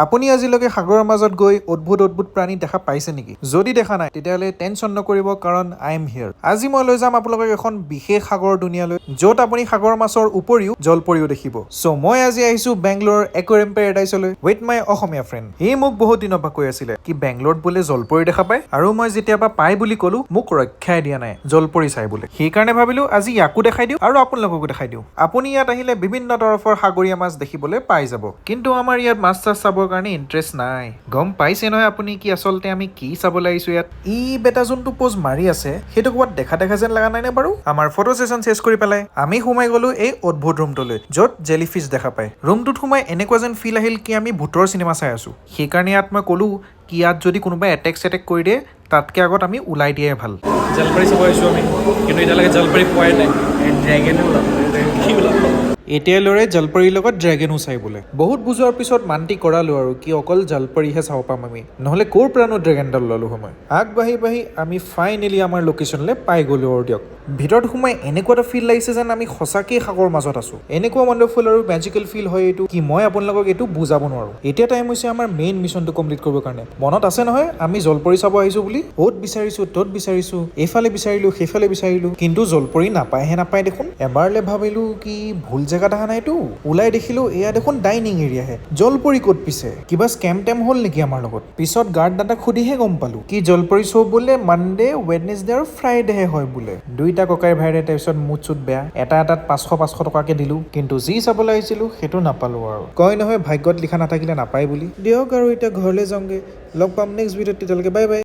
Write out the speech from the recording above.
আপুনি আজিলৈকে সাগৰৰ মাজত গৈ অদ্ভুত অদ্ভুত প্ৰাণী দেখা পাইছে নেকি? যদি দেখা নাই, তেতিয়াহ'লে টেনশ্যন নকৰিব, কাৰণ I am here. আজি মই লৈ যাম আপোনালোকক এখন বিশেষ সাগৰৰ দুনিয়ালৈ, য'ত আপুনি সাগৰ মাছৰ উপৰিও জলপৰীও দেখিব। চ' মই আজি আহিছো বেংগলোৰৰ aquarium পেৰাডাইচলৈ with my Asamiya friend. সি মোক বহুত দিনৰ পৰা কৈ আছিলে কি বেংগলোৰত বোলে জলপৰী দেখা পায় আৰু মই যেতিয়াৰ পৰা পাই বুলি ক'লো, মোক ৰক্ষাই দিয়া নাই, জলপৰী চাই বোলে। সেইকাৰণে ভাবিলো আজি ইয়াকো দেখাই দিওঁ আৰু আপোনালোককো দেখাই দিওঁ। আপুনি ইয়াত আহিলে বিভিন্ন তৰফৰ সাগৰীয়া মাছ দেখিবলৈ পাই যাব, কিন্তু আমাৰ ইয়াত মাছ চাছ চাবৰ কাৰণে ইণ্টাৰেষ্ট নাই। গম পাইছে নহয় আপুনি কি আচলতে আমি কি চাবলৈ আহিছো ইয়াত? ই বেটা যোনটো প'জ মাৰি আছে, সেইটো ক'ৰবাত দেখা দেখা যেন লগা নাইনে বাৰু? আমাৰ ফটো ছেশ্যন শেষ কৰি পেলাই আমি সোমাই গ'লো এই অদ্ভুত ৰুমটোলৈ, য'ত জেলিফিছ দেখা পায়। ৰুমটোত সোমাই এনেকুৱা যেন ফিল আহিল কি আমি ভূতৰ চিনেমা চাই আছো। সেইকাৰণে ইয়াত মই ক'লো কি ইয়াত যদি কোনোবাই এটেক চেটেক কৰি দিয়ে, তাতকৈ আগত আমি ওলাই দিয়াই ভাল। জলপৰী চাব আহিছোঁ আমি, কিন্তু এতিয়ালৈকে জলপৰী পোৱাই নাই। ড্ৰেগেনো ওলাব। কি ওলাব? এতিয়া ল'ৰাই জলপৰীৰ লগত ড্ৰেগেনো চাই বোলে। বহুত বুজোৱাৰ পিছত মান্তি কৰালো আৰু কি অকল জলপৰীহে চাব পাম আমি, নহ'লে ক'ৰ পৰানো ড্ৰেগেনডাল ওলালো সময়। আগবাঢ়ি বাঢ়ি আমি ফাইনেলি আমাৰ লোকেশ্যনলৈ পাই গ'লো আৰু দিয়ক। ভিতৰত সোমাই এনেকুৱা এটা ফিল লাগিছে যেন আমি সঁচাকেই সাগৰৰ মাজত আছো। এনেকুৱা ৱাণ্ডাৰফুল আৰু মেজিকেল ফিল হয় এইটো কি মই আপোনালোকক এইটো বুজাব নোৱাৰো। এতিয়া টাইম হৈছে আমাৰ মেইন মিছনটো কমপ্লিট কৰিবৰ কাৰণে। মনত আছে নহয়, আমি জলপৰী চাব আহিছো বুলি? অ'ত বিচাৰিছো, ত'ত বিচাৰিছো, এইফালে বিচাৰিলো, সেইফালে বিচাৰিলো, কিন্তু জলপৰী নাপায়হে নাপায় দেখোন। এবাৰলে ভাবিলো কি ভুল জেগাত অহা নাইতো। ওলাই দেখিলো এয়া দেখোন ডাইনিং এৰিয়াহে, জলপৰী ক'ত পিছে? কিবা স্কেম টেম হ'ল নেকি আমাৰ লগত? পিছত গাৰ্ড দাদাক সুধিহে গম পালো কি জলপৰী শ্ব' বোলে মানডে, ৱেডনেছডে আৰু ফ্ৰাইডেহে হয় বোলে। দুইটা ককাই ভাইৰে তাৰপিছত মুড চুট বেয়া, এটা এটাত 500 500 টকাকে দিলো, কিন্তু যি চাবলৈ আহিছিলো সেইটো নাপালো। আৰু কয় নহয়, ভাগ্যত লিখা নাথাকিলে নাপায় বুলি। দিয়ক আৰু, এতিয়া ঘৰলৈ যাওঁগে। লগ পাম নেক্সট ভিডিঅ'ত, তেতিয়ালৈকে বাই বাই।